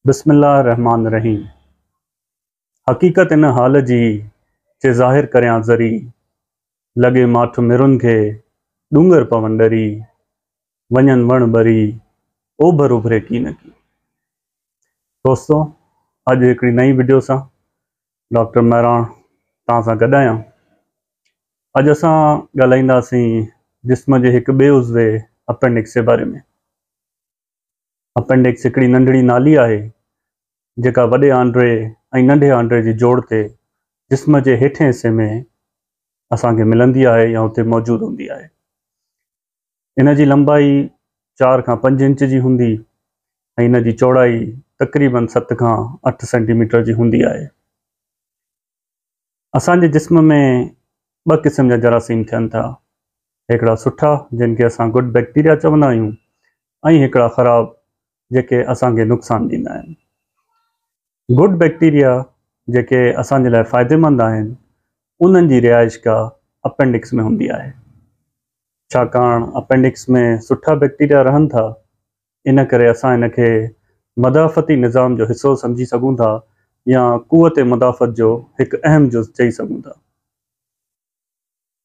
بسم الله الرحمٰن الرحيم حقيقت ان حال جي چي ظاهر ڪريان ذري لڳي ماٺ مرن کي ڏونگر پون ڏري وڃن وڻ ٻري اوڀر اڀري ڪينڪي. دوستو اڄ هڪڙي نئين وڊيو سان ڊاڪٽر مهراڻ توهان سان گڏ آهيان. اڄ اسان ڳالهائينداسين جسم جي هڪ ٻئي عضوي اپينڊڪس جي باري ۾. اپينڊڪس هڪڙي ننڍڙي نالي آهي، جيڪا وڏي آنڊري ۽ ننڍي آنڊري جي جوڙ تي جسم جي هيٺين حصي ۾ اسان کي ملندي آهي يا اتي موجود هوندي آهي. ان جي لنبائي 4 کان 5 انچ جي هوندي ۽ ان جي چوڙائي تقريبن 7 کان 8 سينٽي ميٽر جي هوندي آهي. اسان جي جسم ۾ ٻه قسم جا جراثيم ٿين ٿا، هڪڙا سٺا جن کي اسان گڊ بيڪٽيريا چوندا آهيون ۽ هڪڙا خراب جيڪي اسان کي نقصان ڏيندا آهن. گڊ بيڪٽيريا جيڪي اسان جي لاء فائديمند آهن انهن جي رهائش گاهه اپينڊڪس ۾ هوندي آهي. ڇاڪاڻ اپينڊڪس ۾ سٺا بيڪٽيريا رهن ٿا ان ڪري اسان ان کي مدافعتي نظام جو حصو سمجهي سگهون ٿا يا قوت مدافعت جو هڪ اهم جز چئي سگهون ٿا.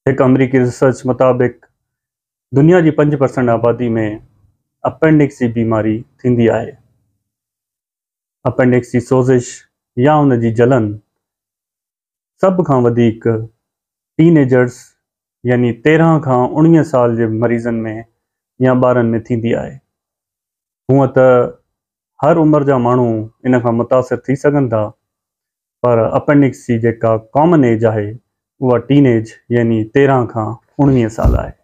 هڪ آمريڪي ريسرچ مطابق دنيا جي 5% آبادي ۾ اپينڊڪس جي بيماري ٿيندي آهي. اپينڊڪس جي سوزش يا ان جي جلن سڀ کان وڌيڪ ٽين ايجرز يعني 13 کان 19 سال جي مريضن ۾ يا ٻارن ۾ ٿيندي آهي. هونء ته هر عمر جا ماڻهو ان کان متاثر ٿي سگهن ٿا پر اپينڊڪس جي جيڪا ڪامن ايج آهي اها ٽين ايج يعني 13 کان 19 سال آهي.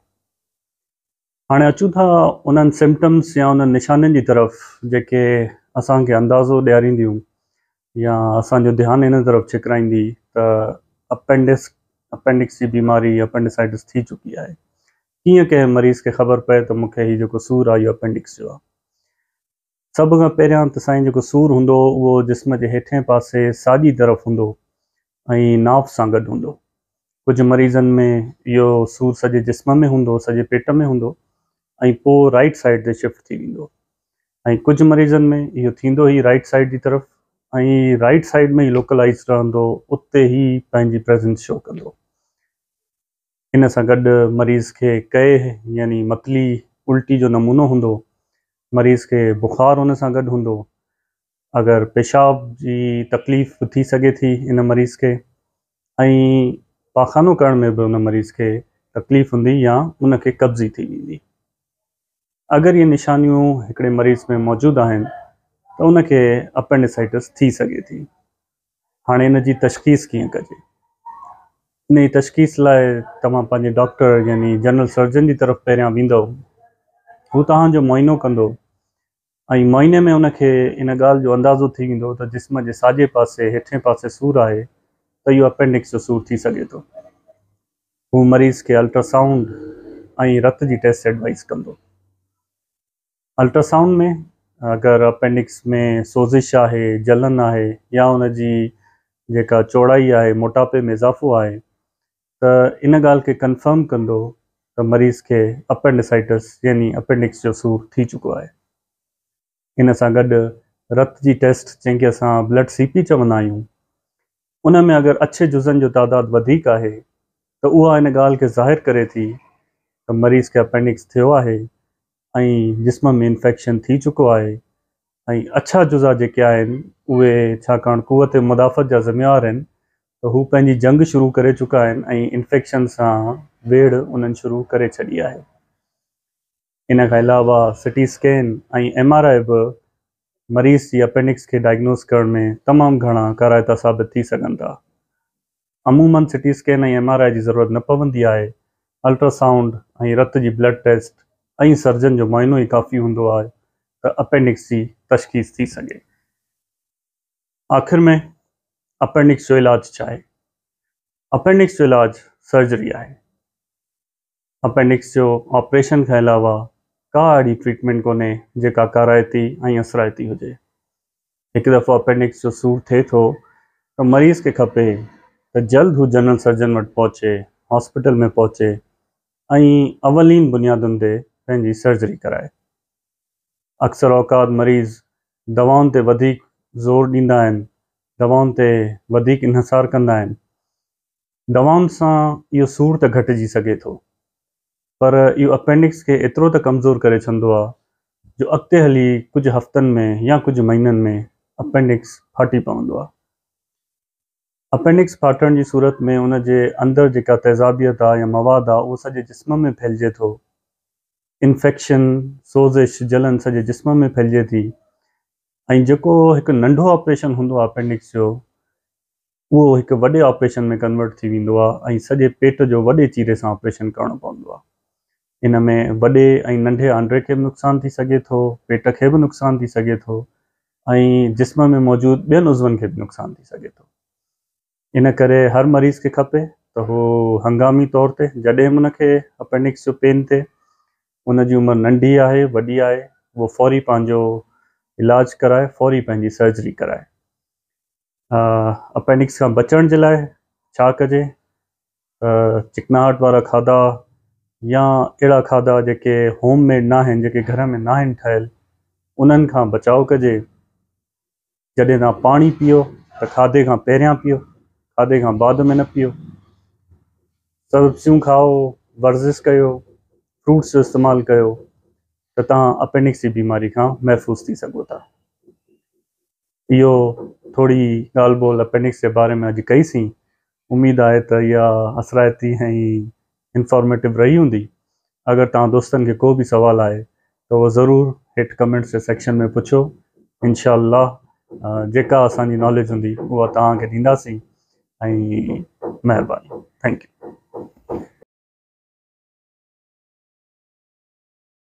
هاڻي اچون ٿا انهن سمپٽمس يا انهن نشانين جي طرف جيڪي اسان کي اندازو ڏيارينديون يا اسان جو ڌيان ان طرف ڇڪرائيندي ته اپينڊڪس اپينڊڪس جي بيماري اپينڊسائٽس ٿي چڪي آهي. ڪيئن ڪنهن مريض کي خبر پئي ته مون کي هي جيڪو سور آهي اهو اپينڊڪس جو آهي. سڀ کان پهريان ته سائين جيڪو سور هوندو اهو جسم جي هيٺين پاسي ساڄي طرف هوندو ۽ ناف سان گڏ هوندو. ڪجهه مريضن ۾ اهو سور سڄي جسم ۾ هوندو، سڄي پيٽ ۾ هوندو ۽ پوء رائيٽ سائيڊ تي شفٽ ٿي ويندو ۽ ڪجهه مريضن ۾ اهو ٿيندو ئي رائيٽ سائيڊ جي طرف ۽ رائيٽ سائيڊ ۾ ئي لوڪلائيز رهندو، اتي ئي پنهنجي پريزنس شو ڪندو. ان سان گڏ مريض کي قي يعني متلي الٽي جو نمونو هوندو، مريض کي بخار ان سان گڏ هوندو، اگر پيشاب جي تڪليف به ٿي سگهي ٿي ان مريض کي ۽ پاخانو ڪرڻ ۾ به ان مريض کي تڪليف هوندي يا ان کي قبضي ٿي ويندي. اگر اهي نشانيون هڪڙي مريض ۾ موجود آهن ته ان کي اپينڊيسائٽس ٿي سگهي ٿي. هاڻي ان جي تشخيص ڪيئن ڪجي؟ ان جي تشخيص لاء توهان پنهنجي ڊاڪٽر يعني جنرل سرجن جي طرف پهريان ويندؤ، هو توهان جو معائنو ڪندو ۽ معائني ۾ ان کي ان ڳالهه جو اندازو ٿي ويندو ته جسم جي ساڄي پاسي هيٺين پاسي سور آهي ته اهو اپينڊڪس جو سور ٿي سگهي ٿو. هو مريض کي الٽراسائونڊ ۽ رت جي ٽيسٽ ايڊوائيز ڪندو. الٽراسائونڊ ۾ اگر اپينڊڪس ۾ سوزش آهي، جلن آهي يا ان جي جيڪا چوڙائي آهي، موٽاپي ۾ اضافو آهي ته ان ڳالهه کي ڪنفرم ڪندو ته مريض کي اپينڊسائٽس يعني اپينڊڪس جو سور ٿي چڪو آهي. ان سان گڏ رت جي ٽيسٽ جنهن کي اسان بلڊ سي پي چوندا آهيون ان ۾ اگر اڇي جزن جو تعداد وڌيڪ آهي ته اها ان ڳالهه کي ظاهر ڪري ٿي ته مريض کي اپينڊڪس ٿيو آهي ۽ جسم ۾ انفيڪشن ٿي چڪو آهي ۽ اڇا جزا جيڪي آهن اهي ڇاڪاڻ قوت مدافعت جا ذميوار آهن ته هو پنهنجي جنگ شروع ڪري چڪا آهن ۽ انفيڪشن سان ويڙهه انهن شروع ڪري ڇڏي آهي. ان کان علاوه C T scan ۽ M R I به مريض جي اپينڊڪس کي ڊائگنوز ڪرڻ ۾ تمام گهڻا ڪارائتا ثابت ٿي سگهن ٿا. عموماً CT scan ۽ M R I جي ضرورت نه پوندي آهي، الٽراسائونڊ ۽ رت جي بلڊ ٽيسٽ ۽ سرجن جو معائنو ئي ڪافي هوندو آهي ته اپينڊڪس جي تشخيص ٿي سگهي. آخر ۾ اپينڊڪس جو علاج ڇا آهي؟ اپينڊڪس جو علاج سرجري آهي. اپينڊڪس جو آپريشن کان علاوه ڪا اهڙي ٽريٽمينٽ ڪونهي جيڪا ڪارائتي ۽ اثرائتي هجي. هڪ دفعو اپينڊڪس جو سور ٿئي ٿو ته مريض کي کپي ته جلد هو جنرل سرجن وٽ پهچي، هاسپيٽل ۾ پهچي ۽ اولين بنيادن تي پنهنجي سرجري ڪرائي. اڪثر اوقات مريض دوائن تي وڌيڪ زور ڏيندا آهن، دوائن تي وڌيڪ انحصار ڪندا آهن. دوائن سان اهو سور ته گهٽجي سگهي ٿو پر اهو اپينڊڪس کي ايترو ته ڪمزور ڪري ڇڏندو آهي جو اڳتي هلي ڪجهه هفتن ۾ يا ڪجهه مهينن ۾ اپينڊڪس ڦاٽي پوندو آهي. اپينڊڪس ڦاٽڻ جي صورت ۾ ان جي اندر جيڪا تيزابيت آ يا مواد آ اهو سڄي جسم ۾ ڦهلجي ٿو. انفيڪشن، سوزش، جلن سڄي جسم ۾ ڦهلجي ٿي ۽ جيڪو هڪ ننڍو آپريشن هوندو آ اپينڊڪس جو اهو هڪ وڏي آپريشن ۾ ڪنورٽ ٿي ويندو آ ۽ سڄي پيٽ جو وڏي چيري سان آپريشن ڪرڻو پوندو آ. ان ۾ وڏي ۽ ننڍي آنڊري کي به نقصان ٿي سگهي ٿو، پيٽ کي به نقصان ٿي سگهي ٿو ۽ جسم ۾ موجود ٻين عضون کي به نقصان ٿي سگهي ٿو. ان ڪري هر مريض کي کپي ته هو هنگامي طور تي جڏهن به ان کي اپينڊڪس جو پين ٿئي، ان جي عمر ننڍي آهي وڏي آهي، اهو فوري پنهنجو علاج ڪرائي، فوري پنهنجي سرجري ڪرائي. اپينڊڪس کان بچڻ جي لاء ڇا ڪجي؟ چڪناهٽ وارا کاڌا يا اهڙا کاڌا جيڪي هوم ميڊ ناهن، جيڪي گهر ۾ ناهن ٺهيل، انهن کان بچاء ڪجي. جڏهن توهان پاڻي پيئو ته کاڌي کان پهريان پيئو، کاڌي کان بعد ۾ نه پيئو. سبزيون کائو، ورزش ڪيو، فروٽس جو استعمال ڪيو ته توهان اپينڊڪس جي بيماري کان محفوظ ٿي سگهو ٿا. اهو ٿوري ڳالهه ٻولهه اپينڊڪس جي باري ۾ اڄ ڪئي سين. اميد آهي ته اها اثرائتي ۽ انفارميٽو رهي هوندي. اگر توهان دوستن کي ڪو به سوال آهي ته اهو ضرور هيٺ ڪمينٽس جي سيڪشن ۾ پڇو. انشاء الله جيڪا اسان جي ناليج هوندي اها توهان کي ڏينداسين ۽ مهرباني. Thank you.